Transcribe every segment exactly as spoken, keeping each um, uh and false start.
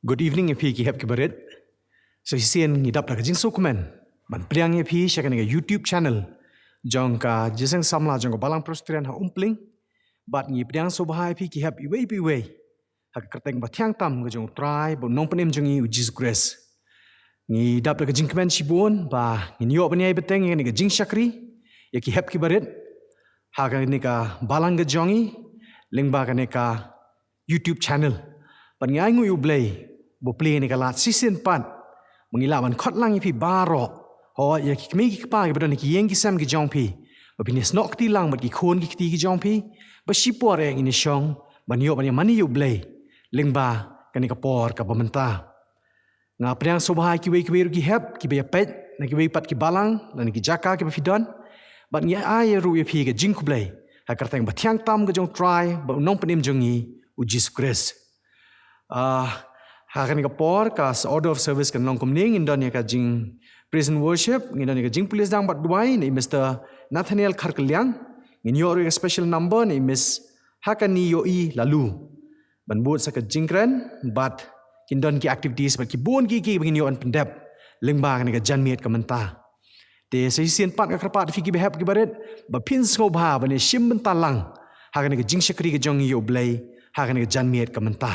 Good evening ïa phi ki hep ki barit. Sa shisien ngi dap da ka jingsngewkmen ban pdiang ïa phi sha kane ka YouTube channel jong ka Jingïaseng Samla jong ka Balang Presbyterian ha Umpling. Bad ngi pdiang sngewbha ïa phi ki hep iwei pa iwei ha ka kyrteng bathiang tam ka jong U Trai bad U Nongpynim jong ngi U Jisu Khrist. Ngi dap da ka jingkmen shibun ba ngin ïoh ban ïai bteng ïa kane ka jingshakri ïa ki hep ki barit ha kane ka balang ka jong ngi lyngba kane ka YouTube channel. Bad ngi ainguh ïa U Blei ba U plie ïa kane ka lad shisien pat ba ngi lah ban khot lang ïa phi baroh, hooid ïa ki kmie ki kpa kiba don ha ki ïing ki sem ki jong phi, ba phin ïasnoh kti lang bad ki khun ki kti ki jong phi, ba shipor eh ngin ïashong ban ïoh ban ïamane ïa U Blei lyngba kane ka por kaba mynta. Nga pdiang sngewbha ïa kiwei kiwei ruh ki hep kiba ïapeit na kiwei pat ki balang lane ki jaka kiba phi don. Bad ngi ai ruh ïa phi ka jingkhublei ha ka kyrteng bathiang tam ka jong U Trai bad U Nongpynim jong ngi U Jisu Khrist. Ah, ha kane ka por ka sa order of service kan long kumne: ngin don ïa ka jing praise and worship, ngin don ïa ka jingpule sdang bad duwai na i Mister Nathaniel Kharkylliang, ngin ïoh ruh ïa ka special number na i Miss Hakani Ïohi Laloo ban bud sa ka jingkren, bad kin don ki activities bad ki bun ki ki ba ngin ïoh ban pyndep lyngba kane ka janmiet ka mynta. Te sa shisien pat nga kyrpad ïa phi kiba hep kiba rit ba phin sngewbha ban ïashim bynta lang ha kane ka jingshakri ka jong ngi ïa U Blei ha kane ka janmiet ka mynta.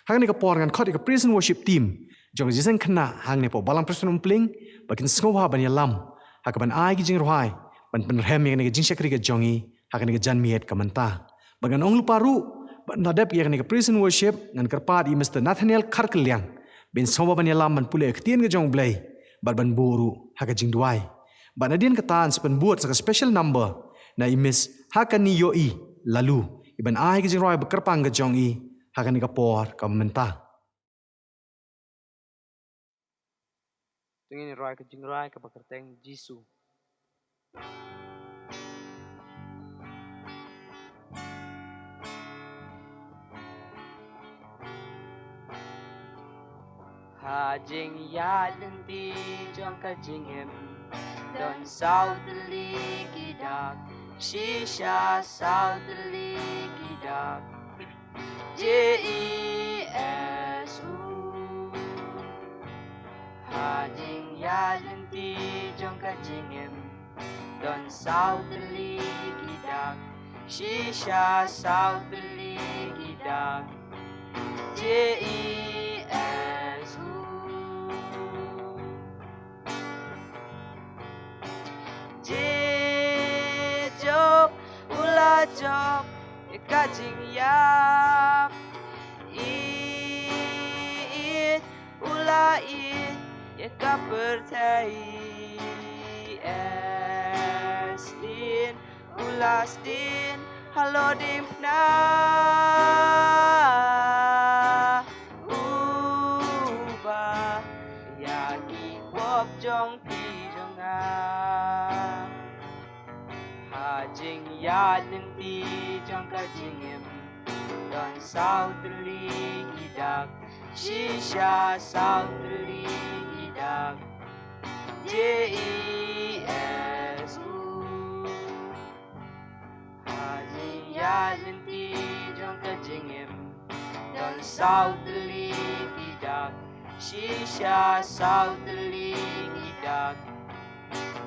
Ha kane ka por ngan khot ïa ka praise and worship team jong ka Jingïaseng Khynnah hangne hapoh Balang Presbyterian Umpling ba kin sngewbha ban ïalam ha kaban ai ki jingrwai ban pynrhem ïa kane ka jingshakri ka jong ngi ha kane ka janmiet ka mynta. Bad ngan ong lypa ruh ba ynda dep ïa kane ka praise and worship ngan kyrpad ïa i Mister Nathaniel Kharkylliang ba in sngewbha ban ïalam ban pule ïa ka ktien ka jong U Blei bad ban buh ruh ha ka jingduwai. Bad nadien kata yn sa pynbud sa ka special number na i Miss Hakani Ïohi Laloo, i ban ai ka jingrwai ba kyrpang ka jong i ha kane ka por kaba mynta. To ngin rwai ka jingrwai kaba kyrteng Jisu. Ha jingïaid lynti jong ka jingim, don saw tylli ki dak, shisha saw tylli ki dak. J E S U. Ha jingïaid lynti jong ka jingim, don saw tylli ki dak, shisha saw tylli ki dak. J E S U. J, jop, u la jop ïa ka jingïap. I, it, u la it ïa ka pyrthei. S, din, u la sdin halor diengphna. Uba, ïa ki pop jong phi jong nga. Ha jingïaid lynti jong ka jingim, don saw tylli ki dak, shisha saw tylli ki dak. J E S U. Ha jingïaid lynti jong ka jingim, don saw tylli ki dak, shisha saw tylli ki dak.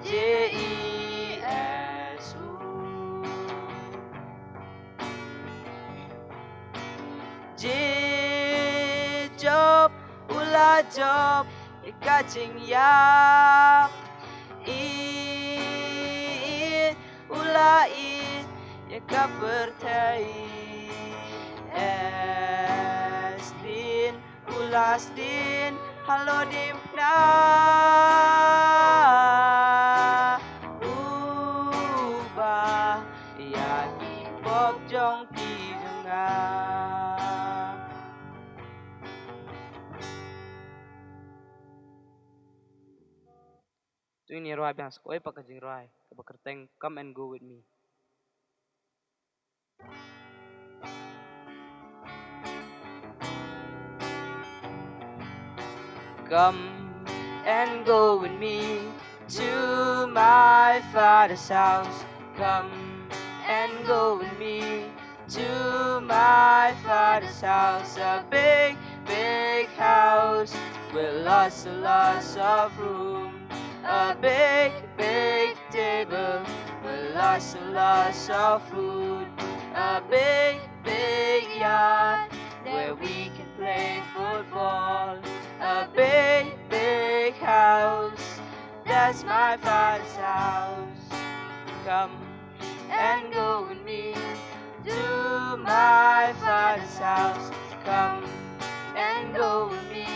J E S U. J, jop, u la jop ïa ka jingïap. I, it, u la it ïa ka pyrthei. S, din, u la sdin halor diengphna. Uba, ïa ki pop jong phi jong nga. To ngin ïa rwai biang sa kawei pat ka jingrwai kaba kyrteng Come and Go With Me. Come and go with me to my Father's house. Come and go with me to my Father's house. A big, big house. With lots and lots of room, a big, big table with lots and lots of food, a big, big yard where we can play football, a big, big house. That's my father's house. Come and go with me to my father's house. Come and go with me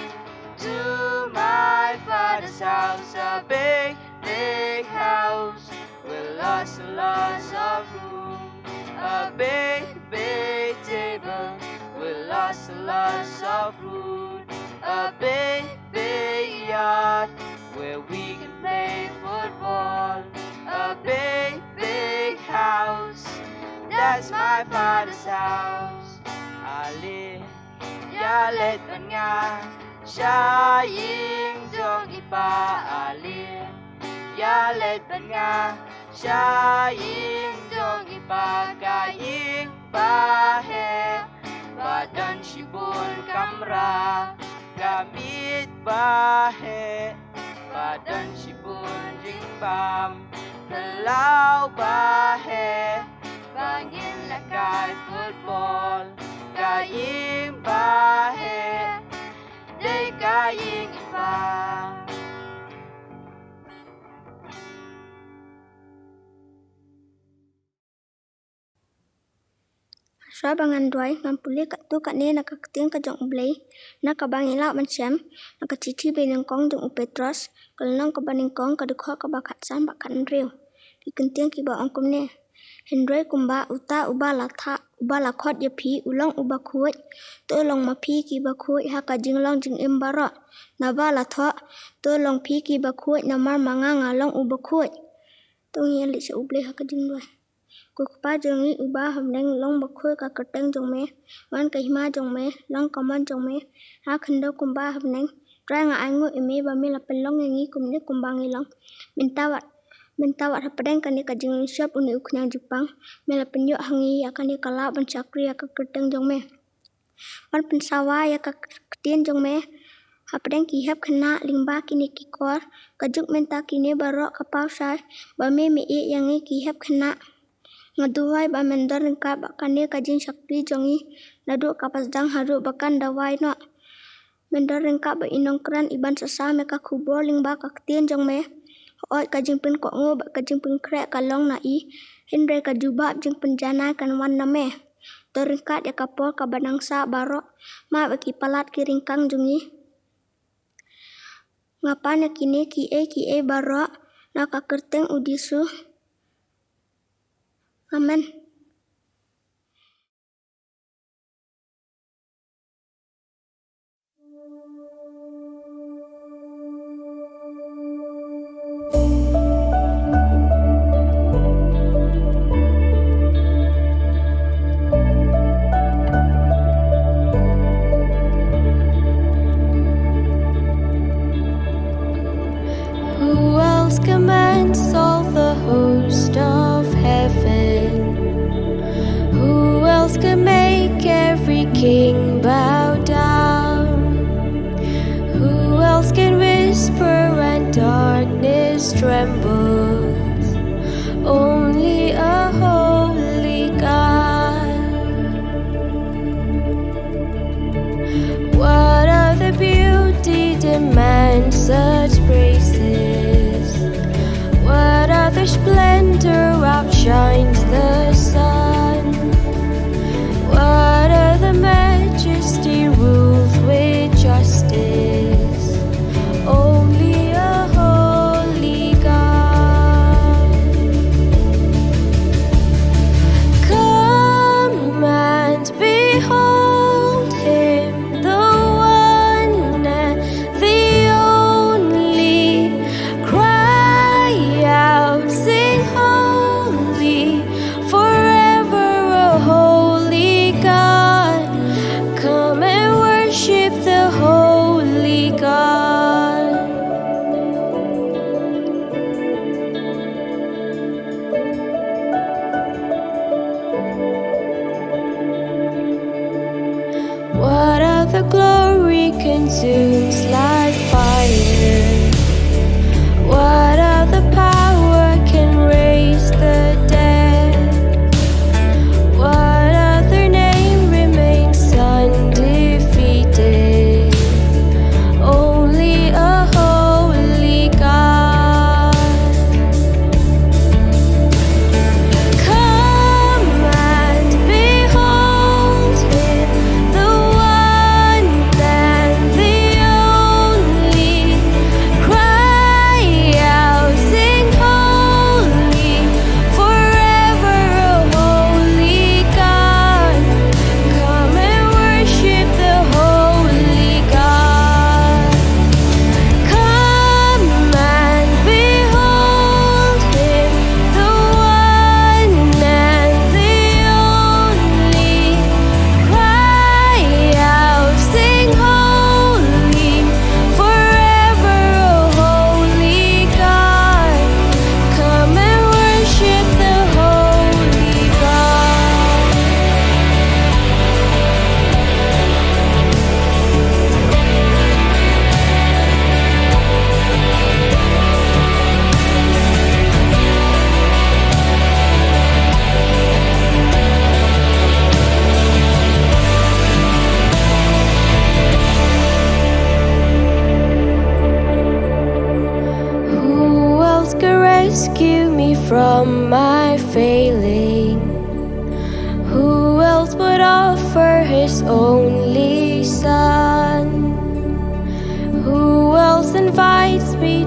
to my father's house. A big, big house with lots and lots of room. A big, big table with lots and lots of food. A big, big yard where we can play football. A big, big house. That's my father's house. Ale, ïa leit bad nga sha ïing jong i pa. Ale, ïa leit bad nga sha ïing jong i pa. Ka ïing ba heh, ba don shibun kamra. Ka miet ba heh, ba don shibun jingbam. Ka law ba heh, ba ngin lehkai football. Ka ïing ba heh, dei ka ïing i pa. Shuwa ba ngan duwai, ngan pule katto katne na ka ktien ka jong U Blei, na kaba ngi lah ban shem na ka shithi banyngkong jong u Petros, ka lynnong kaba nyngkong, ka dkhot kaba khatsan bad khathynriew. Ki kyntien kiba ong kumne: Hynrei kumba uta uba la thah, uba la khot ïa phi u long uba khuid, to long ma phi kiba khuid ha ka jinglong jingim baroh. Naba la thoh, to long phi kiba khuid namar ma nga nga long uba khuid. To ngin ïa leit sha U Blei ha ka jingduwai. Ko Kpa jong ngi uba ha bneng, long bakhuid ka kyrteng jong me, wan ka hima jong me, long ka mon jong me ha khyndew kumba ha bneng. Trai, nga ainguh ïa me ba me la pynlong ïa ngi kumne kumba ngi long. Mynta wat, mynta wat hapdeng kane ka jinglynshop une u khñiang jingpang, me la pynïoh ha ngi ïa kane ka lad ban shakri ïa ka kyrteng jong me, ban pynsawa ïa ka ktien jong me. Hapdeng ki hep khynnah lyngba kine ki kor, ka juk mynta kine baroh ka paw shai ba me, me ïeh ïa ngi ki hep khynnah. Nga duwai ba men don ryngkat bad kane ka jingshakri jong ngi, naduh kaba sdang haduh ba kan da wai noh. Men don ryngkat bad i nongkren iban sa sam ïa ka khubor lyngba ka ktien jong me. Hooid, ka jingpynkohnguh bad ka jingpynkhreh ka long na i, hynrei ka jubab jingpynjanai kan wan na me. Don ryngkat ïa ka por kaba nang sah baroh, map ïa ki palat ki ryngkang jong ngi. Nga pan ïa kine kiei kiei baroh na ka kyrteng U Jisu. Amen. Who else commands all the host of heaven? Who else can make every king bow down? Who else can whisper when darkness trembles? Only a holy God. What other beauty demands such praises? What other splendor outshines the sun? What other majesty rules with justice? Only a holy God. Come and behold him, the one and the only. Cry out, sing holy, forever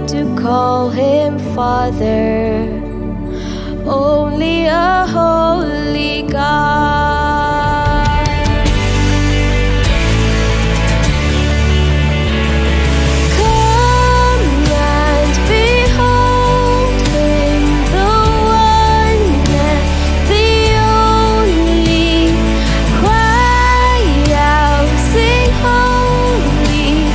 to call him Father, only a holy God. Come and behold him, the one and the only. Cry out, sing holy,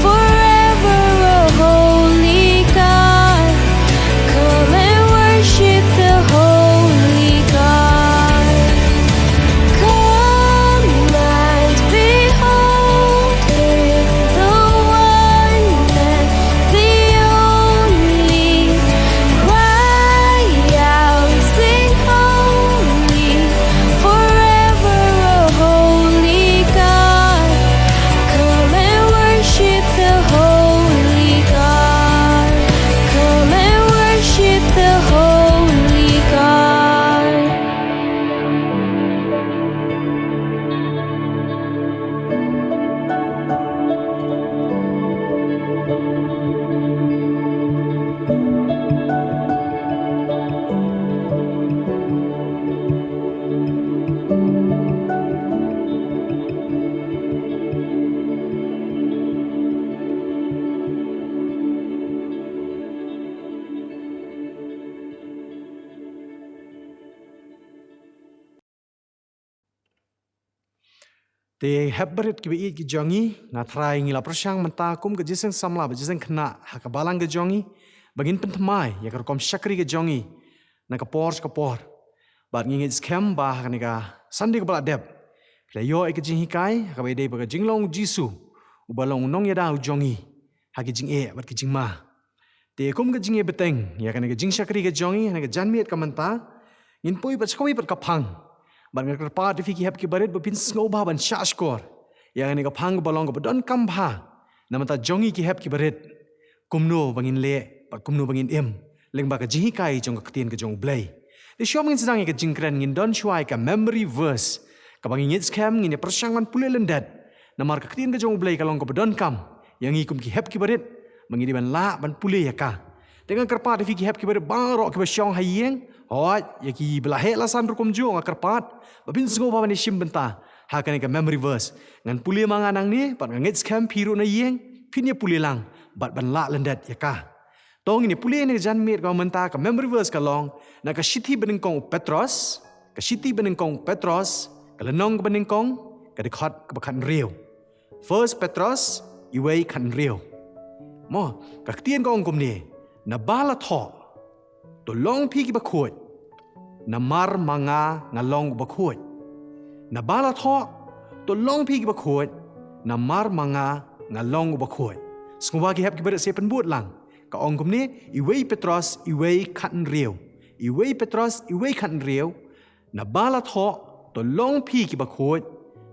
forever a holy God. Come and worship the holy God. Come and behold him, the one and the only. Cry out, sing holy, forever a holy God. Come and worship the holy God. Come and worship the holy God. Te hep barit kiba ïeit ki jong ngi, nga trai ngi la pyrshang mynta kum ka jingïaseng samla bad jingïaseng khynnah ha ka balang ka jong ngi, ba ngin pynthymmai ïa ka rukom shakri ka jong ngi na ka por sha ka por. Bad ngi ngeit skhem ba ha kane ka Sunday kaba la dep, phi la ïoh ïa ka jinghikai ha kaba ïadei bad ka jinglong u Jisu uba long u nongïada u jong ngi ha ki jingeh bad ki jingma. Te kum ka jingïabteng ïa kane ka jingshakri ka jong ngi ha kane ka janmiet ka mynta, ngin poi pat sha kawei pat ka phang. Bad nga kyrpad ïa phi ki hep ki barit ba phin sngewbha ban shahshkor ïa kane ka phang kaba long kaba donkam bha na bynta jong ngi ki hep ki barit, kumno ba ngin leh bad kumno ba ngin im lyngba ka jinghikai jong ka ktien ka jong U Blei. Te shuwa ba ngin sdang ïa ka jingkren, ngin don shuwa ïa ka memory verse kaba ngi ngeit skhem ngin ïa pyrshang ban pule lyndet. Namar ka ktien ka jong U Blei ka long kaba donkam ïa ngi kum ki hep ki barit ba ngi dei ban lah ban pule ïa ka. Te nga kyrpad ïa phi ki hep ki barit baroh kiba shong ha ïing, hooid, ïa kiba la heh la san ruh kumjuh, nga kyrpad ba phin sngewbha ban ïashim bynta ha kane ka memory verse. Ngan pule ma nga nangne, bad nga ngeit skhem phi ruh na ïing phin ïa pule lang bad ban lah lyndet ïa ka. To ngin ïa pule ha kane ka janmiet kaba mynta. Ka memory verse ka long na ka shithi banyngkong u Petros, ka shithi banyngkong u Petros, ka lynnong kaba nyngkong, ka dkhot kaba khathynriew. First Petros, iwei khathynriew. Mo, ka ktien ka ong kumne: Naba la thoh, to long phi kiba khuid, namar ma nga nga long uba khuid. Naba la thoh, to long phi kiba khuid, namar ma nga nga long uba khuid. Sngewbha ki hep ki barit sa pynbud lang. Ka ong kumne, iwei Petros iwei khathynriew. Iwei Petros iwei khathynriew. Naba la thoh, to long phi kiba khuid,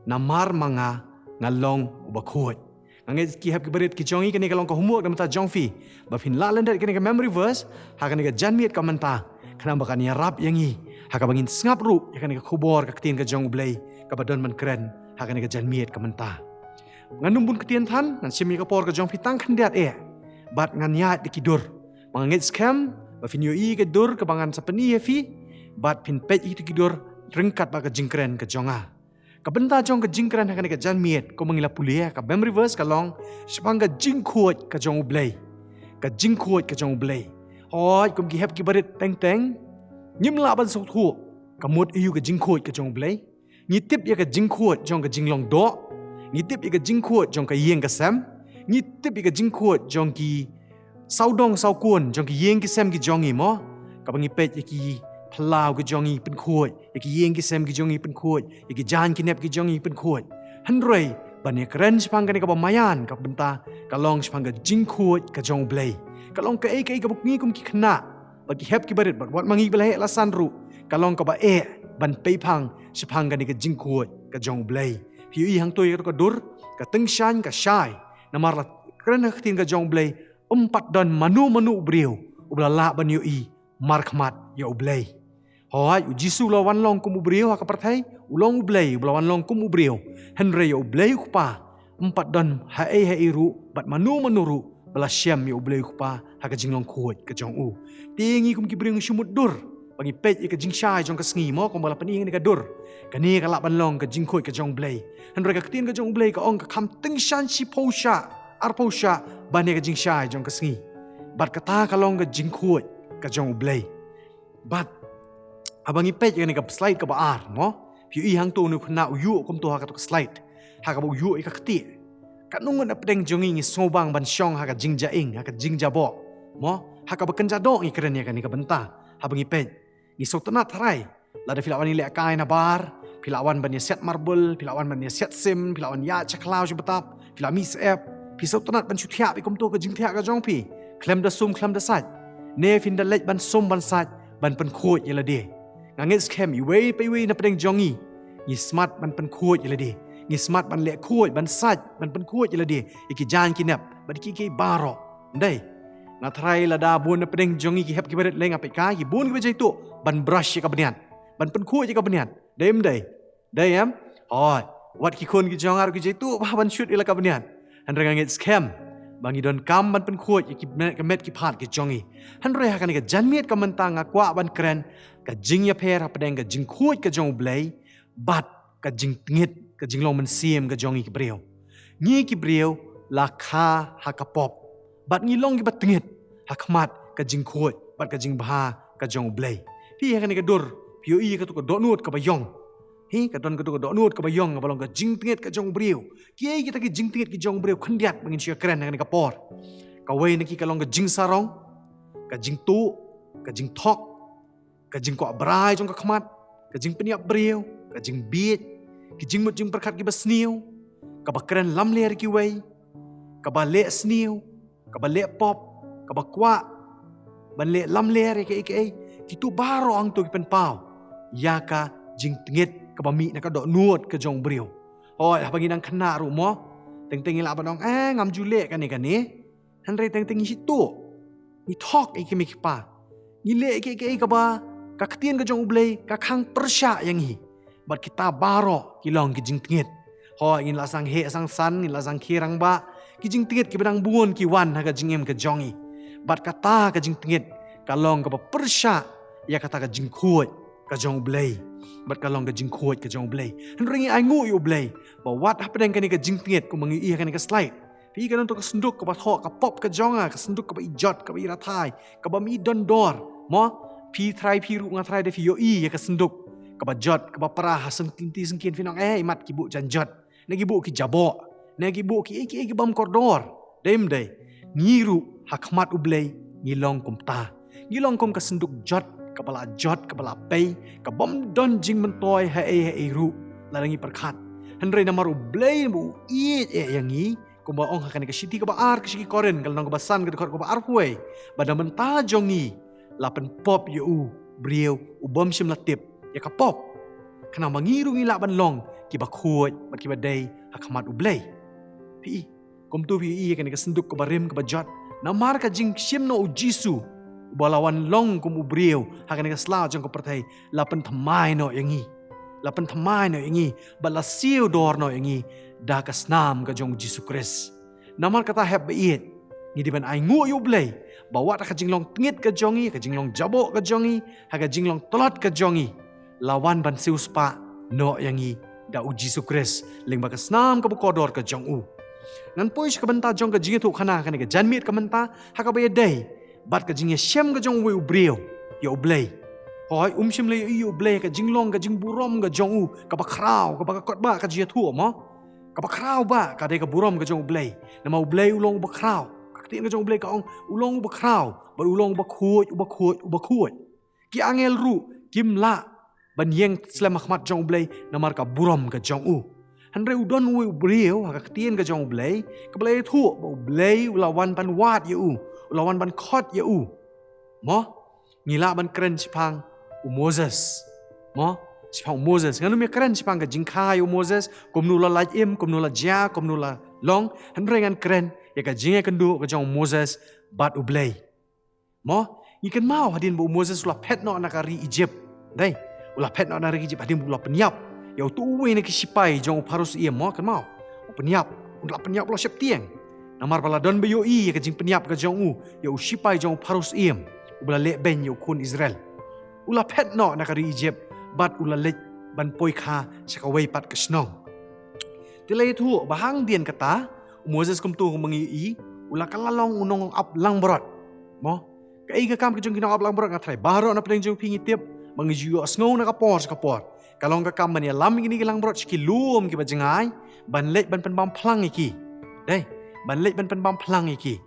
namar ma nga nga long uba khuid. Nga ngeit ki hep ki barit ki jong ngi, kane ka long ka homework na bynta jong phi, ba phin lah lyndet kane ka memory verse ha kane ka janmiet ka mynta, khnang ba kan ïarap ïa ngi ha kaba ngin sngap ruh ïa kane ka khubor ka ktien ka jong U Blei kaba don ban kren ha kane ka janmiet ka mynta. Ngan ym bun ktien than, ngan shim ïa ka por ka jong phi tang khyndiat eh, bad ngan ïaid da ki dur. Ba nga ngeit skhem ba phin ïohi ïa ka dur kaba ngan sa pyni ïa phi, bad phin peit ïa kito ki dur ryngkat bad ka jingkren ka jong nga. Ka bynta jong ka jingkren ha kane ka janmiet, kumba ngi la pule, ka memory verse ka long shaphang ka jingkhuid ka jong U Blei. Ka jingkhuid ka jong U Blei. Hooid, kum ki hep ki barit teng teng, ngim lah ban sngewthuh ka mut aïu ka jingkhuid ka jong U Blei. Ngi tip ïa ka jingkhuid jong ka jinglong doh. Ngi tip ïa ka jingkhuid jong ka ïing ka sem. Ngi tip ïa ka jingkhuid jong ki sawdong sawkun jong ki ïing ki sem ki jong ngi, mo. Kaba ngi peit ïa ki phyllaw ki jong ngi pynkhuid, ïa ki ïing ki sem ki jong ngi pynkhuid, ïa ki jaiñ ki nep ki jong ngi pynkhuid. Hynrei ban ïakren shaphang kane kaba maïan ka bynta, ka long shaphang ka jingkhuid ka jong U Blei. Ka long kaei kaei kaba ngi kum ki khynnah, bad ki hep ki barit, bad wat ma ngi ba la heh la san ruh, ka long kaba eh ban peiphang shaphang kane ka jingkhuid ka jong U Blei. Phi ïohi hangto ïa ka dur, ka tyngshaiñ ka shai. Namar la kren ha ka ktien ka jong U Blei, ym pat don mano mano u briew uba la lah ban ïohi markhmat ïa U Blei. Hooid, u Jisu u la wan long kum u briew ha ka pyrthei, u long U Blei uba la wan long kum u briew. Hynrei ïa U Blei U Kpa ym pat don haei haei ruh bad mano mano ruh ba la shem ïa U Blei U Kpa ha ka jinglong khuid ka jong u. Te ngi kum ki briew ngi shu mutdur ba ngi peit ïa ka jingshai jong ka sngi, mo, kumba la pyni ha kane ka dur. Kane ka lah ban long ka jingkhuid ka jong U Blei. Hynrei ka ktien ka jong U Blei ka ong ka kham tyngshaiñ shiphew shah, arphew shah ban ïa ka jingshai jong ka sngi. Bad kata ka long ka jingkhuid ka jong U Blei. Bad haba ngi peit ïa kane ka slide kaba ar, mo, phi ïohi hangto une u khynnah u ïuh kumto ha kato ka slide, ha kaba u ïuh ïa ka ktieh. Katno ngut na pdeng jong ngi ngi sngewbang ban shong ha ka jingjahing, ha ka jingjaboh, mo, ha kaba kynja doh ngi kren ïa kane ka bynta. Haba ngi peit, ngi sngewtynnat tharai, lada phi lah wan ïalehkai na bar, phi lah wan ban ïaset marble, phi lah wan ban ïaset sim, phi lah wan ïaid sha khlaw sha btap, phi lah mih syep, phi sngewtynnat ban shu thiah ïa kumto ka jingthiah ka jong phi khlem da sum khlem da sait. Ne phin da leit ban sum ban sait ban pynkhuid ïa lade. Nga ngeit skhem iwei pa iwei na pdeng jong ngi ngi smat ban pynkhuid ïa lade. Ngi smat ban leh khuid, ban sait, ban pynkhuid ïa lade ïa ki jaiñ ki nep bad ïa kiei baroh. Ym dei? Nga tharai lada bun na pdeng jong ngi ki hep kiba rit lei, nga peit ka, ki bun kiba jaituh ban brush ïa ka bniat, ban pynkhuid ïa ka bniat. Dei ym dei? Dei, em? Hooid, wat ki khun ki jong nga ruh ki jaituh bha ban shut ïa la ka bniat. Hynrei nga ngeit skhem ba ngi donkam ban pynkhuid ïa ki met, ka met ki phad ki jong ngi. Hynrei ha kane ka janmiet ka mynta nga kwah ban kren ka jingïapher hapdeng ka jingkhuid ka jong U Blei bad ka jingtngit, ka jinglong mynsiem ka jong ngi ki briew. Ngi ki briew la kha ha ka pop bad ngi long kiba tngit ha khmat ka jingkhuid bad ka jingbha ka jong U Blei. Phi, ha kane ka dur phi ïohi ïa kato ka dohnud kaba ïong. Hi, ka don kato ka dohnud kaba ïong kaba long ka jingtngit ka jong u briew. Kiei kita ki jingtngit ki jong u briew khyndiat ba ngin shu ïakren ha kane ka por? Kawei na ki ka long ka jingsarong, ka jingtuh, ka jingthok, ka jingkwah brai jong ka khmat, ka jingpynïap briew, ka jingbieit, ki jingmut jingpyrkhat kiba sniew, kaba kren lamler ïa kiwei, kaba leh sniew, kaba leh pop, kaba kwah ban leh lamler ïa kaei kaei. Kito baroh hangto ki pynpaw ïa ka jingtngit kaba mih na ka dohnud ka jong u briew. Hooid, haba ngi dang khynnah ruh, mo, teng teng ngi lah ban ong, eh, ngam ju leh kane kane. Hynrei teng teng ngi shu tuh, ngi thok ïa ki kmie ki kpa, ngi leh ïa kiei kiei kaba ka ktien ka jong U Blei ka khang pyrshah ïa ngi. Bad kita baroh ki long ki jingtngit. Hooid, ngin la sdang heh sdang san, ngin la sdang khie rangbah, ki jingtngit kiba dang bun ki wan ha ka jingim ka jong ngi. Bad kata ka jingtngit ka long kaba pyrshah ïa kata ka jingkhuid ka jong U Blei. Bad ka long ka jingkhuid ka jong U Blei. Hynrei ngi ainguh ïa U Blei ba wat hapdeng kane ka jingtngit, kumba ngi ïohi ha kane ka slide, phi, ka don to ka synduk kaba thoh, ka pop ka jong nga, ka synduk kaba i jot, kaba i rathai, kaba ym i don dor, mo. Phi trai, phi ruh, nga trai, da phi ïohi ïa ka synduk kaba jot, kaba pra ha sngewthuh sngewthuh, phin ong, eh, imat ki buh jan jot, ne ki buh ki jaboh, ne ki buh kiei kiei ki bym kordor. Dei ym dei? Ngi ruh ha khmat U Blei ngi long kumta. Ngi long kum ka synduk jot kaba la jot, kaba la pei, kaba ym don jingmyntoi haei haei ruh lada ngi pyrkhat. Hynrei namar U Blei ba u ïeit eh ïa ngi, kumba ong ha kane ka shithi kaba ar ka sha ki Korinth, ka lynnong kaba san, ka dkhot kaba arphew wei, ba na bynta jong ngi la pynpop ïa u briew u bym shym la tip ïa ka pop, khnang ba ngi ruh ngi lah ban long kiba khuid bad kiba dei ha khmat U Blei. Phi, kumto phi ïohi ïa kane ka synduk kaba rim kaba jot. Namar ka jingshim noh U Jisu uba la wan long kum u briew ha kane ka sla jong ka pyrthei, la pynthymmai noh ïa ngi. La pynthymmai noh ïa ngi bad la siew dor noh ïa ngi da ka snam ka jong U Jisu Khrist. Namar kata, hep ba ïeit, ngi dei ban ainguh ïa U Blei ba wat ha ka jinglong tngit ka jong ngi, ka jinglong jaboh ka jong ngi, ha ka jinglong tlot ka jong ngi, la wan ban siewspah noh ïa ngi da U Jisu Khrist lyngba ka snam kaba kordor ka jong u. Ngan poi sha ka bynta jong ka jingïathuhkhana ha kane ka janmiet ka mynta, ha kaba ïadei bad ka jingïashem ka jong uwei u briew ïa U Blei. Hooid, um shym la ïohi ïa U Blei ha ka jinglong, ka jingburom ka jong u kaba khraw, kaba ka kot ba ka jingïathuh, mo. Kaba khraw ba ka dei ka burom ka jong U Blei. Namar U Blei u long uba khraw. Ka ktien ka jong U Blei ka ong u long uba khraw bad u long uba khuid, uba khuid, uba khuid. Ki angel ruh kim lah ban ïeng slem ha khmat jong U Blei namar ka burom ka jong u. Hynrei u don uwei u briew ha ka ktien ka jong U Blei kaba la ïathuh ba U Blei u la wan ban wad ïa u, u la wan ban khot ïa u. Mo, ngi lah ban kren shaphang u Moses. Mo, shaphang u Moses. Ngan ym ïakren shaphang ka jingkha ïa u Moses, kumno la lait im, kumno la jia, kumno la long. Hynrei ngan kren ïa ka jingïakynduh ka jong u Moses bad U Blei. Mo, ngi kynmaw hadien ba u Moses u la phet noh na ka ri Egypt. Dei, u la phet noh na ri Egypt hadien ba u la pynïap ïa uto uwei na ki sipai jong u Pharaoh syiem, mo, kynmaw. U pynïap, u la pynïap, u la sheptieng. Namar ba la don ba ïohi ïa ka jingpynïap ka jong u ïa u shipai jong u Pharaoh syiem, uba la leh beiñ ïa u khun Israel. U la phet noh na ka ri Ijipt, bad u la leit ban poi kha sha kawei pat ka shnong. Te la ïathuh ba hadien kata, u Moses kumta kumba ngi ïohi, u la kylla long u nongap langbrot. Mo, kaei ka kam ka jong ki nongap langbrot? Nga tharai baroh na pdeng jong phi ngi tip ba ngi ju ïohsngew na ka por sha ka por. Ka long ka kam ban ïalam ïa kine ki langbrot sha ki lum kiba jngai, ban leit ban pynbam phlang ïa ki. Dei, ban leit ban pynbam phlang ïa ki.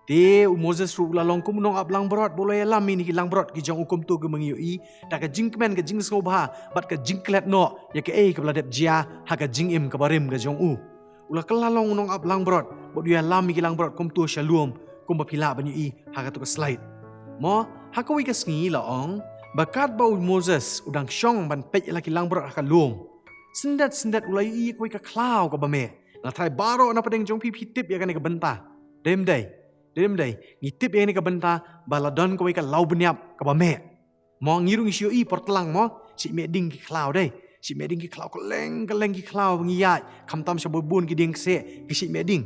Te u Moses ruh u la long kum u nongap langbrot, ba u la ïalam ïa kine ki langbrot ki jong u kumta kumba ngi ïohi, da ka jingkmen, ka jingsngewbha bad ka jingklet noh ïa kaei kaba la dep jia ha ka jingim kaba rim ka jong u. U la kylla long u nongap langbrot, bad u ïalam ïa ki langbrot kumta sha lum, kumba phi lah ban ïohi ha kato ka slide. Mo, ha kawei ka sngi la ong ba katba u Moses u dang shong ban peit ïa la ki langbrot ha ka lum, syndet syndet u la ïohi ïa kawei ka khlaw kaba meh. Nga tharai baroh na pdeng jong phi phi tip ïa kane ka bynta. Dei ym dei? Dei ym dei? Ngi tip ïa kane ka bynta ba la don kawei ka lawbniap kaba meh. Mo, ngi ruh ngi shu ïohi por tlang mo, shu meh ding ki khlaw dei. Shu meh ding ki khlaw, kylleng kylleng ki khlaw ba ngi ïaid, khamtam sha bun bun ki dieng kseh, ki shu meh ding.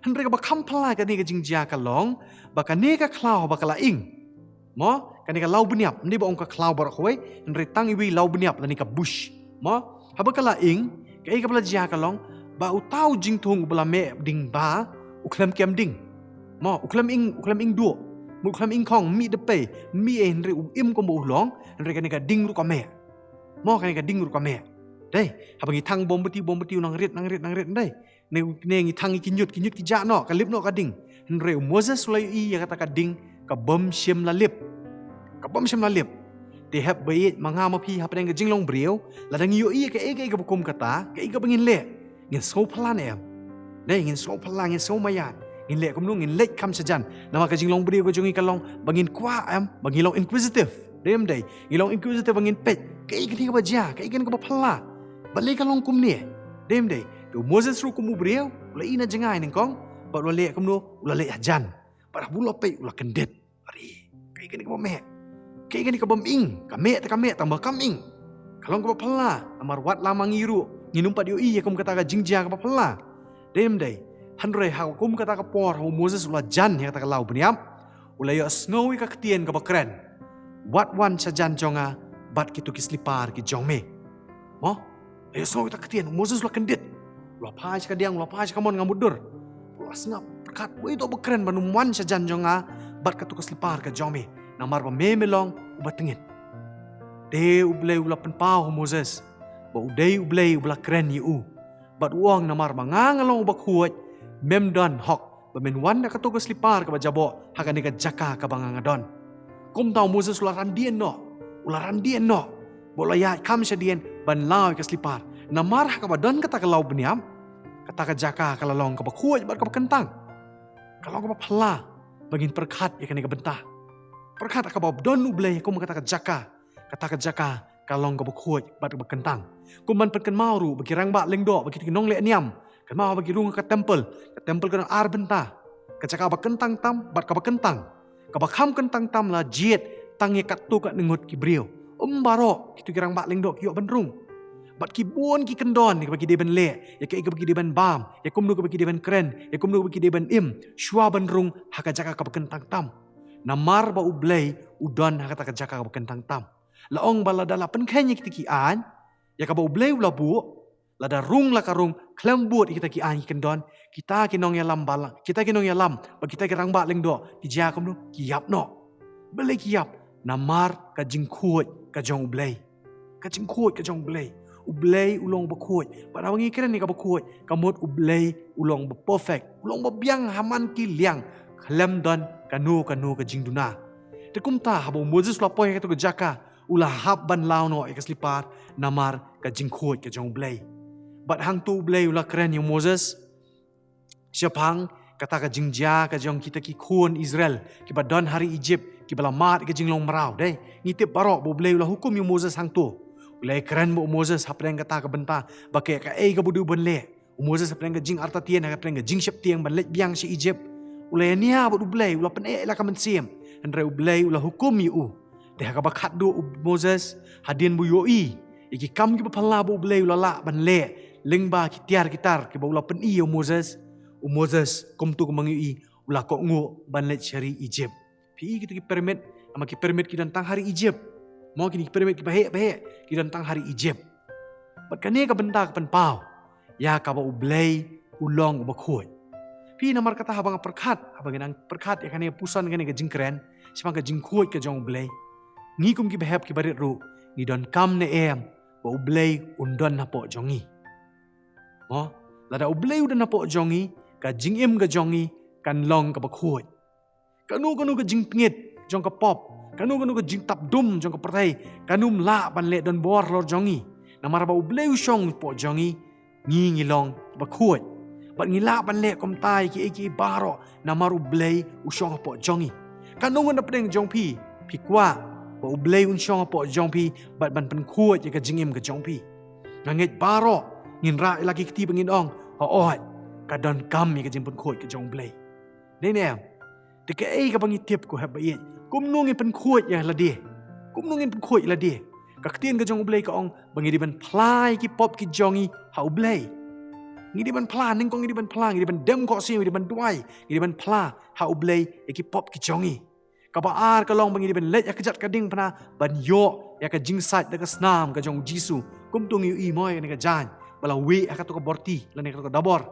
Hynrei kaba kham phylla kane ka jingjia ka long ba kane ka khlaw ba ka la ing. Mo, kane ka lawbniap, ym dei ba ong ka khlaw baroh kawei, hynrei tang iwei i lawbniap lane ka bush. Mo, haba ka la ing, kaei kaba la jia ka long ba uta u jingthung uba la meh ding ba u khlem kem ding. Mo, u khlem ing, u khlem ing duh. Mo, u khlem ing khong, mih dpei, mih ei, hynrei u im kumba u long, hynrei kane ka ding ruh ka meh. Mo, kane ka ding ruh ka meh. Dei, haba ngi thang mombati, mombati u nang rit, nang rit, nang rit, dei. Ne, ne ngi thang ïa ki ñiut, ki ñiut ki jah noh, ka lip noh ka ding. Hynrei u Moses u la ïohi ïa kata ka ding, ka bym shym la lip. Ka bym shym la lip. Te hep ba ïeit ma nga ma phi hapdeng ka jinglong briew, lada ngi ïohi ïa kaei kaei kaba kum kata, kaei kaba ngin leh? Ngin sngew phylla ne em? Dei, ngin sngew phylla, ngin sngew maian. Ngin leh kumno? Ngin leit kham shajan. Namar ka jinglong briew ka jong ngi ka long ba ngin kwah em, ba ngin long inquisitive. Dei ym dei? Ngin long inquisitive, ba ngin peit kaei kane kaba jia, kaei kane kaba phylla. Balei ka long kumne? Dei ym dei? Te u Moses ruh kum u briew, u la ïeh na jngai nyngkong, bad u la leh kumno? U la leit hajan. Bad haba u la peit, u la kyndit. Ari, kaei kane kaba meh? Kaei kane ka bym ing? Ka meh te ka meh, tang ba kam ing. Ka long kaba phylla, namar wat la ma ngi ruh ngim pat ïohi ïa kum kata ka jingjia kaba phylla. Dei ym dei? Hynrei ha kum kata ka por, ha u Moses u la jan ïa kata ka lawbniap, u la ïohsngew ïa ka ktien kaba kren: Wat wan shajan jong nga bad kito ki slipar ki jong me. Mo? Ïohsngew ïa kata ka ktien, u Moses u la kyndit. U la phai sha kadiang, u la phai sha kamon, nga mutdur. U la sngap, pyrkhat, uei uto uba kren ban ym wan shajan jong nga bad kato ka slipar ka jong me? Namar ba me me long uba tyngit. Te U Blei u la pynpaw ha u Moses ba u dei U Blei uba la kren ïa u. Bad u ong: Namar ba nga nga long uba khuid, mem don hok ba men wan da kato ka slipar kaba jaboh ha kane ka jaka kaba nga nga don. Kumta u Moses u la randien noh, u la randien noh, bad u la ïaid kham shadien ban law ïa ka slipar. Namar ha kaba don kata ka lawbniap, kata ka jaka ka la long kaba khuid bad kaba kyntang. Ka long kaba phylla ba ngin pyrkhat ïa kane ka bynta. Pyrkhat, ha kaba don U Blei kum kata ka jaka, kata ka jaka ka long kaba khuid bad kaba kyntang. Kum ban pynkynmaw ruh ba ki rangbah lyngdoh, ba kito ki nongleh niam, kynmaw ba ki rung ha ka temple, ka temple ka don ar bynta. Ka jaka ba kyntang tam bad kaba kyntang. Kaba kham kyntang tam la jied tang ïa katto katne ngut ki briew. Ym baroh kito ki rangbah lyngdoh ki ïoh ban rung. Bad ki bun ki kyndon ïa kaba ki dei ban leh, ïa kaei kaba ki dei ban bam, ïa kumno kaba ki dei ban kren, ïa kumno kaba ki dei ban im shuwa ban rung ha ka jaka kaba kyntang tam. Namar ba U Blei u don ha kata ka jaka kaba kyntang tam. La ong ba lada la pynkheiñ ïa kita ki aiñ, ïa kaba U Blei u la buh, lada rung la ka rung khlem bud ïa kita ki aiñ ki kyndon, kita ki nongïalam balang, kita ki nongïalam bad kita ki rangbah lyngdoh ki jia kumno? Ki ïap noh. Balei ki ïap? Namar ka jingkhuid ka jong U Blei. Ka jingkhuid ka jong U Blei. U Blei u long uba khuid. Bad haba ngi kren ïa kaba khuid, ka mut U Blei u long uba perfect, u long uba biang ha man ki liang, khlem don kano kano ka jingduna. Te kumta haba u Moses u la poi ha kato ka jaka, u la hap ban law noh ïa ka slipar namar ka jingkhuid ka jong U Blei. Bad hangto U Blei u la kren ïa u Moses shaphang kata ka jingjia ka jong kita ki khun Israel kiba don ha ri Ijipt, kiba la mad ïa ka jinglong mraw. Dei, ngi tip baroh ba U Blei u la hukum ïa u Moses hangto. U la kren bad u Moses hapdeng kata ka bynta ba kaei kaei kaba u dei ban leh. U Moses hapdeng ka jingartatien, hapdeng ka jingsheptieng ban leit biang sha Ijipt, u la ïania bad U Blei, u la pyneh ïa la ka mynsiem. Hynrei U Blei u la hukum ïa u. Te ha kaba khatduh u Moses, hadien ba u ïohi ïa ki kam kiba phylla ba U Blei u la lah ban leh lyngba ki tiar ki tar kiba u la pyni ïa u Moses, u Moses, kumtu kumba ngi ïohi, u la kohnguh ban leit sha ri Egypt. Phi i kito ki pyramid, namar ki pyramid ki don tang ha ri Egypt. Mo, kine ki pyramid kiba heh ba heh, ki don tang ha ri Egypt. Bad kane ka bynta ka pynpaw ïa kaba U Blei u long uba khuid. Phi, namar kata haba nga pyrkhat, haba nga nang pyrkhat ïa kane ka puson, kane ka jingkren shaphang ka jingkhuid ka jong U Blei, ngi kum kiba hep kiba rit ruh ngi donkam ne em ba U Blei un don hapoh jong ngi? Mo, lada U Blei u don hapoh jong ngi, ka jingim ka jong ngi kan long kaba khuid. Kano kano ka jingpyngngit jong ka pop, kano kano ka jingtap dum jong ka pyrthei, kan ym lah ban leh donbor halor jong ngi. Namar ba U Blei u shong hapoh jong ngi, ngi ngi long ba khuid. Bad ngi lah ban leh kumta ïa kiei kiei baroh namar U Blei u shong hapoh jong ngi. Kano ngan da pdeng jong phi, phi kwah ba U Blei un shong hapoh jong phi bad ban pynkhuid ïa ka jingim ka jong phi? Nga ngeit baroh ngin rah ïa la ki kti ba ngin ong, hooid, ka donkam ïa ka jingpynkhuid ka jong U Blei. Dei ne em? Te kaei kaba ngi tip ko hep ba ïeit? Kumno ngin pynkhuid ïa lade? Kumno ngin pynkhuid ïa lade? Ka ktien ka jong U Blei ka ong ba ngi dei ban phla ïa ki pop ki jong ngi ha U Blei. Ngi dei ban phla, nyngkong ngi dei ban phla, ngi dei ban dem khohsiew, ngi dei ban duwai, ngi dei ban phla ha U Blei ïa ki pop ki jong ngi. Kaba ar ka long ba ngi dei ban leit ha ka kjat ka diengphna ban ïoh ïa ka jingsait da ka snam ka jong U Jisu. Kumtu ngi ïohi mo ïa kane ka jaiñ ba la wieh ha kato ka borti lane kato ka dabor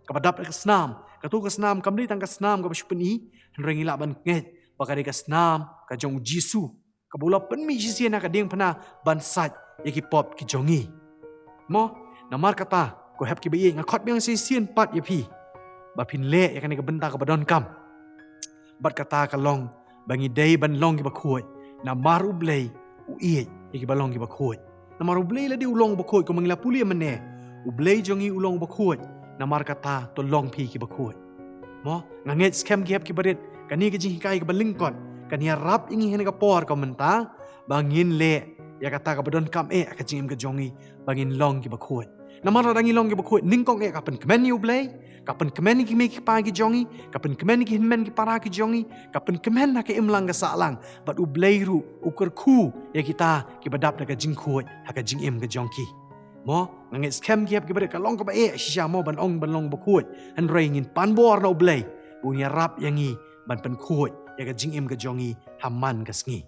kaba dap da ka snam. Kato ka snam kam dei tang ka snam kaba shu pyni, hynrei ngi lah ban ngeit ba ka dei ka snam ka jong U Jisu, kaba u la pynmih shisien ha ka diengphna ban sait ïa ki pop ki jong ngi. Mo, namar kata ko hep kiba ïeit, nga khot biang shisien pat ïa phi ba phin leh ïa kane ka bynta kaba donkam. Bad kata ka long ba ngi dei ban long kiba khuid, namar U Blei u ïeit ïa kiba long kiba khuid. Namar U Blei lade u long uba khuid, kumba ngi la pule mynne, U Blei jong ngi u long uba khuid. Namar kata to long phi kiba khuid. Mo, nga ngeit skhem ki hep kiba rit, kane ka jinghikai kaba lyngkot kan ïarap ïa ngi ha kane ka por kaba mynta ba ngin leh ïa kata kaba donkam eh ha ka jingim ka jong ngi, ba ngin long kiba khuid. Namar lada ngi long kiba khuid, nyngkong eh ka pynkmen ïa U Blei, ka pynkmen ïa ki kmie ki kpa ki jong ngi, ka pynkmen ïa ki hynmen ki para ki jong ngi, ka pynkmen ha ka imlang ka sahlang. Bad U Blei ruh u kyrkhu ïa kita kiba dap da ka jingkhuid ha ka jingim ka jong ki. Mo, nga ngeit skhem ki hep kiba rit, ka long kaba eh shisha mo ban ong ban long ba khuid, hynrei ngin pan bor na U Blei ba un ïarap ïa ngi ban pynkhuid ïa ka jingim ka jong ngi ha man ka sngi.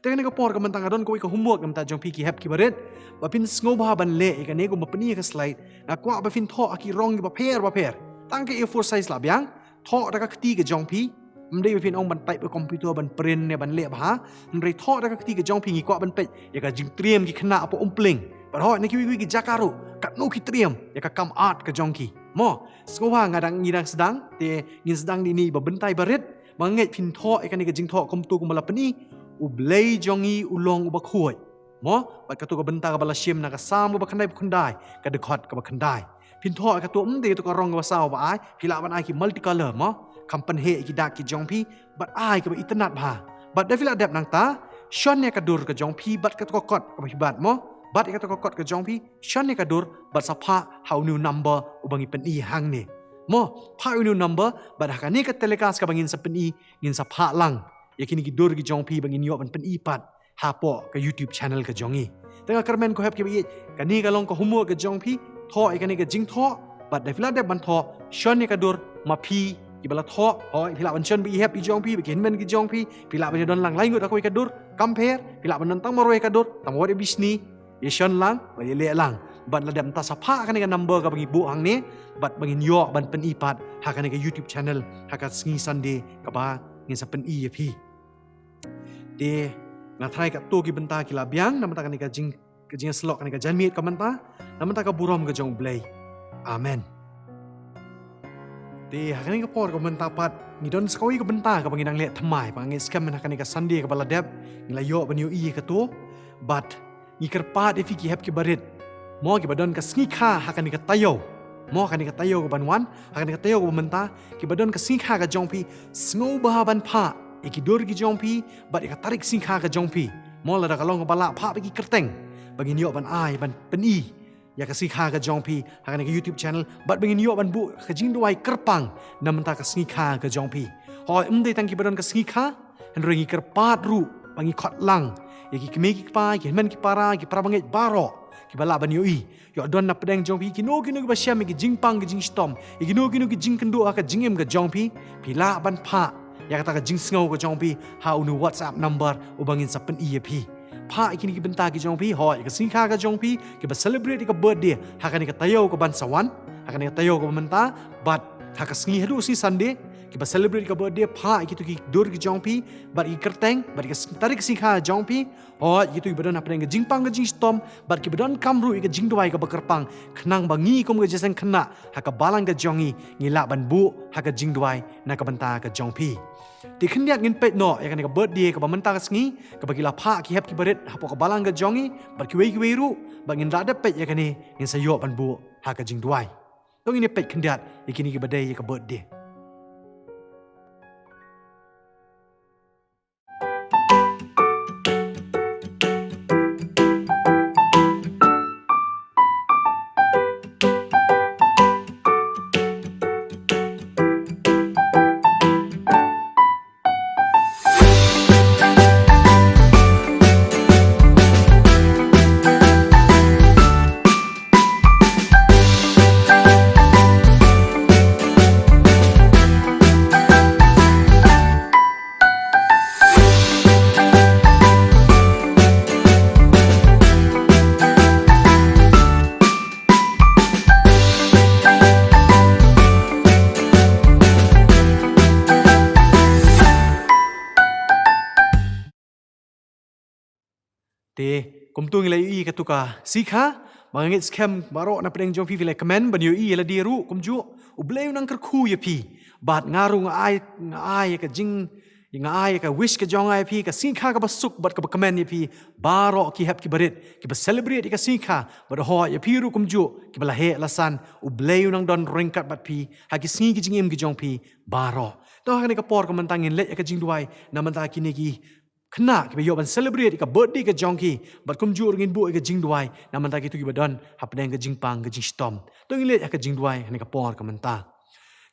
Te kane ka por kaba mynta nga don kawei ka homework na bynta jong phi ki hep kiba rit, ba phin sngewbha ban leh ïa kane, kumba pyni ha ka slide. Nga kwah ba phin thoh ha ki rong kiba pher ba pher. Tang ka A four size lah biang, thoh da ka kti ka jong phi. Ym dei ba phin ong ban type ha computer, ban print ne ban leh bha. Hynrei thoh da ka kti ka jong phi, ngi kwah ban peit ïa ka jingtriem ki khynnah hapoh Umpling. Bad hooid, na kiwei kiwei ki jaka ruh katno ki triem ïa ka kam art ka jong ki. Mo, sngewbha, nga dang, ngi dang sdang, te ngin sdang ïa ine i ba bynta iba rit. Ba nga ngeit phin thoh ïa kane ka jingthoh kumto kumba la pyni: U Blei jong ngi u long uba khuid. Mo, bad kato ka bynta kaba la shim na ka Salm kaba khyndaiphew khyndai, ka dkhot kaba khyndai. Phin thoh ïa kato, ym dei kato ka rong kaba saw ba ai, phi lah ban ai ki multicolor mo, kham pynheh ïa ki dak ki jong phi, bad ai kaba itynnad bha. Bad da phi la dep nangta, shon ïa ka dur ka jong phi bad kato ka kot kaba phi bat mo, bad ïa kato ka kot ka jong phi, shon ïa ka dur bad sa phah ha une u number uba ngi pyni hangne. Mo, phah une u number bad ha kane ka telecast kaba ngin sa pyni, ngin sa phah lang ïa kine ki dur ki jong phi ba ngin ïoh ban pyni pat hapoh ka YouTube channel ka jong ngi. Te nga kyrmen ko hep kiba ïeit, kane ka long ka homework ka jong phi, thoh ïa kane ka jingthoh, bad da phi la dep ban thoh, shon ïa ka dur, ma phi kiba la thoh, hooid, phi lah ban shon bad i hep i jong phi, bad ki hynmen ki jong phi, phi lah ban ïa don lang lai ngut ha kawei ka dur, kam pher, phi lah ban don tang marwei ka dur, tang marwei bishni, ïa shon lang bad ïa leh lang. Bad la dep nangta sa phah ha kane ka number kaba ngi buh hangne, bad ba ngin ïoh ban pyni pat ha kane ka YouTube channel ha ka sngi Sunday kaba ngin sa pyni ïa phi. Te nga tharai katto ki bynta ki la biang na bynta kane ka jing, ka jingïasyllok kane ka janmiet ka mynta, na bynta ka burom ka jong U Blei. Amen. Te ha kane ka por kaba mynta pat ngi don sa kawei ka bynta kaba ngi dang leh thymmai, ba nga ngeit skhem ha kane ka Sunday kaba la dep ngi la ïoh ban ïohi ïa kato. Bad ngi kyrpad ïa phi ki hep kiba rit mo, kiba don ka sngi kha ha kane ka taïew, mo, ha kane ka taïew kaban wan, ha kane ka taïew kaba mynta, kiba don ka sngi kha ka jong phi, sngewbha ban phah ïa ki dur ki jong phi bad ïa ka tarik sngi kha ka jong phi. Mo, lada ka long kaba lah, phah bad ki kyrteng ba ngin ïoh ban ai ban pyni ïa ka sngi kha ka jong phi ha kane ka YouTube channel, bad ba ngin ïoh ban buh ka jingduwai kyrpang na bynta ka sngi kha ka jong phi. Hooid, ym dei tang kiba don ka sngi kha, hynrei ngi kyrpad ruh ba ngi khot lang ïa ki kmie ki kpa, ki hynmen ki para, ki para bangeit baroh kiba lah ban ïohi, ïoh don na pdeng jong phi kino kino kiba shem ïa ki jingpang ki jingshitom, ïa kino kino ki jingkynduh ha ka jingim ka jong phi, phi lah ban phah ïa kata ka jingsngew ka jong phi ha une u WhatsApp number uba ngin sa pyni ïa phi. Phah ïa kine ki bynta ki jong phi, hooid ïa ka sngi kha ka jong phi, kiba celebrate ïa ka birthday ha kane ka taïew kaban sa wan, ha kane ka taïew kaba mynta, bad ha ka sngi haduh sngi Sunday, kiba celebrate ïa ka birthday, phah ïa kito ki dur ki jong phi, bad ïa ki kyrteng, bad ïa ka sng-, tarik sngi kha jong phi, hooid ïa kito kiba don ha pdeng ka jingpang ka jingshitom, bad kiba donkam ruh ïa ka jingduwai kaba kyrpang, khnang ba ngi kum ka jingïaseng khynnah ha ka balang ka jong ngi, ngi lah ban buh ha ka jingduwai na ka bynta ka jong phi. Te khyndiat ngin peit noh ïa kane ka birthday kaba mynta ka sngi, kaba ki la phah ki hep ki barit hapoh ka balang ka jong ngi, bad kiwei kiwei ruh, bad ngin da dep peit ïa kane, ngin sa ïoh ban buh ha ka jingduwai. To ngin ïa peit khyndiat ïa kine kiba dei ïa ka birthday. Te, kumto ngi la ïohi katto ka sngi kha, ba nga ngeit skhem baroh na pdeng jong phi phi la kmen ban ïohi ïa lade ruh kumjuh, U Blei u nang kyrkhu ïa phi. Bad nga ruh nga ai, nga ai ïa ka jing, nga ai ïa ka wish ka jong nga ïa phi, ka sngi kha kaba suk bad kaba kmen ïa phi baroh ki hep ki barit kiba celebrate ïa ka sngi kha, bad hooid ïa phi ruh kumjuh kiba la heh la san, U Blei u nang don ryngkat bad phi ha ki sngi ki jingim ki jong phi baroh. To ha kane ka por ka mynta ngin leit ïa ka jingduwai na bynta kine ki khynnah kiba ïoh ban celebrate ïa ka birthday ka jong ki, bad kumjuh ruh ngin buh ïa ka jingduwai na bynta kito kiba don ha pdeng ka jingpang ka jingshitom. To ngin leit ïa ka jingduwai ha kane ka por ka mynta.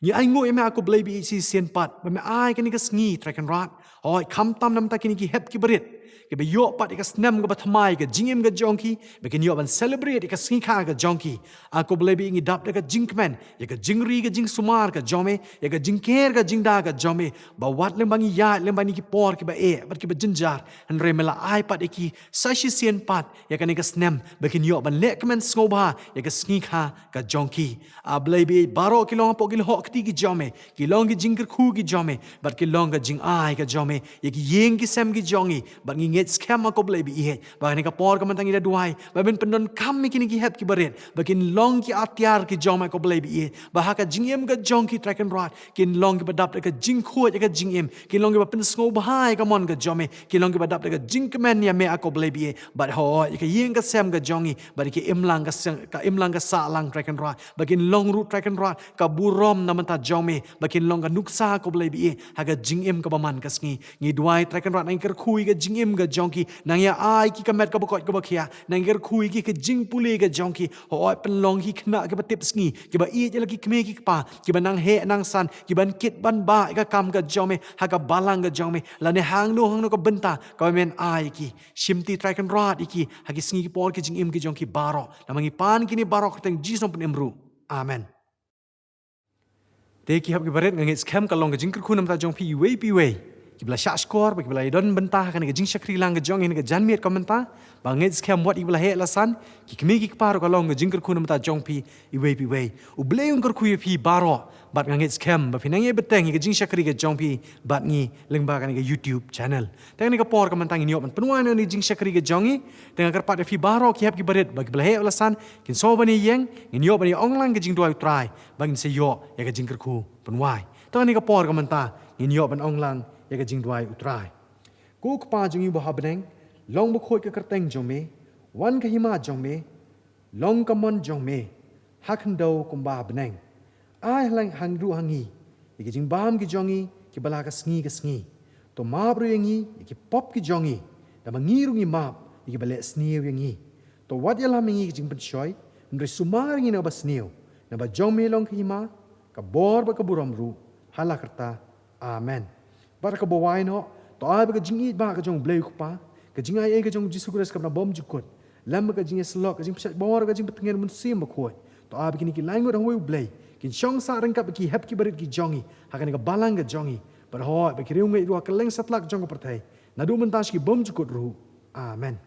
Ngi ainguh ïa me, ah, ko Blei ba ïeit shisien pat, ba me ai kane ka sngi, Trai Kynrad, hooid, khamtam na bynta kine ki hep ki barit kiba ïoh pat ïa ka snem kaba thymmai ïa ka jingim ka jong ki, ba kin ïoh ban celebrate ïa ka sngi kha ka jong ki. Ah, ko Blei ba ïeit, ngi dap da ka jingkmen ïa ka jingri ka jingsumar ka jong me, ïa ka jingker ka jingda ka jong me, ba wat lyngba ngi ïaid lyngba kine ki por kiba eh bad kiba jynjar, hynrei me la ai pat ïa ki sa shisien pat ïa kane ka snem, ba kin ïoh ban leh kmen sngewbha ïa ka sngi kha ka jong ki. Ah, Blei ba ïeit, baroh ki long hapoh ki lyoh kti ki jong me, ki long ki jingkyrkhu ki jong me, bad ki long ka jingai ka jong me ïa ki ïing ki sem ki jong ngi, bad ngi ngeit skhem, ah, ko Blei ba ïeit, ba ha kane ka por ka mynta ngi da duwai ba men pyndonkam ïa kine ki hep ki barit, ba kin long ki atiar ki jong me, ah, ko Blei ba ïeit, ba ha ka jingim ka jong ki, Trai Kynrad, kin long kiba dap da ka jingkhuid ïa ka jingim, kin long kiba pynsngewbha ïa ka mon ka jong me, kin long kiba dap da ka jingkmen ïa me, ah, ko Blei ba ïeit, bad hooid ïa ka ïing ka sem ka jong ngi, bad ïa ka imlang ka seng, ka imlang ka sahlang, Trai Kynrad, ba kin long ruh, Trai Kynrad, ka burom na bynta jong me, ba kin long ka nuksa, ko Blei ba ïeit, ha ka jingim kaba man ka sngi. Ngi duwai, Trai Kynrad, nang kyrkhu ïa ka jingim ka jong ki, nang ïa ai ki ka met kaba koit kaba khiah, nang kyrkhu ïa ki ka jingpule ka jong ki, hooid, pynlong ki khynnah kiba tipsngi, kiba ïeit ïa la ki kmie ki kpa, kiba nang heh nang san, kiban kit ban bah ïa ka kam ka jong me ha ka balang ka jong me, lane hangno hangno ka bynta kaba men ai ïa ki. Shimti, Trai Kynrad, ïa ki ha ki sngi ki por ki jingim ki jong ki baroh. Namar ngi pan kine baroh ha ka kyrteng Jisu Nongpynim ruh. Amen. Te ki hep ki barit, nga ngeit skhem ka long ka jingkyrkhu na bynta jong phi iwei pa iwei, kiba la shahshkor bad kiba la ïadon bynta ha kane ka jingshakri lang ka jong ngi ha kane ka janmiet ka mynta. Ba nga ngeit skhem wat ïa kiba la heh la san, ki kmie ki kpa ruh, ka long ka jingkyrkhu na bynta jong phi iwei pa iwei. U Blei un kyrkhu ïa phi baroh, bad nga ngeit skhem ba phin nang ïai bteng ïa ka jingshakri ka jong phi bad ngi lyngba kane ka YouTube channel. Te ha kane ka por ka mynta ngin ïoh ban pynwai noh ïa ka jingshakri ka jong ngi. Te nga kyrpad ïa phi baroh ki hep ki barit, ba kiba la heh la san, kin sa wan ban ïeng, ngin ïoh ban ïa ong lang ka jingduwai U Trai, ba ngin sa ïoh ïa ka jingkyrkhu pynwai. Te ha kane ka por ka mynta ngin ïoh ban ong lang ïa ka jingduwai U Trai. Ko Kpa jong ngi uba ha bneng, long bakhuid ka kyrteng jong me, wan ka hima jong me, long ka mon jong me ha khyndew kumba ha bneng. Ai lang ha ngi ruh ha ngi ïa ki jingbam ki jong ngi kiba la ka sngi ka sngi. To map ruh ïa ngi ïa ki pop ki jong ngi, da ba ngi ruh ngi map ïa kiba leh sniew ïa ngi. To wat ïalam ïa ngi ka jingpynshoi, hynrei sumar ïa ngi na kaba sniew, naba jong me long ka hima, ka bor bad ka burom ruh ha la karta. Amen. Bad ha kaba wai noh, to ai ba ka jingïeit ba ka jong U Blei U Kpa, ka jingaiei ka jong U Jisu Khrist kaba na bymjukut, Lem bad ka jingïasyllok, ka jingpynshait bor, ka jingpyntngen Mynsiem Bakhuid. To ai ba kine ki lai ngut ha uwei U Blei kin shong sah ryngkat bad ki hep ki barit ki jong ngi ha kane ka balang ka jong ngi. Bad hoi ba ki riewngeit ruh ha kylleng satlak jong ka pyrthei, naduh mynta sha ki bymjukut ruh. Amen.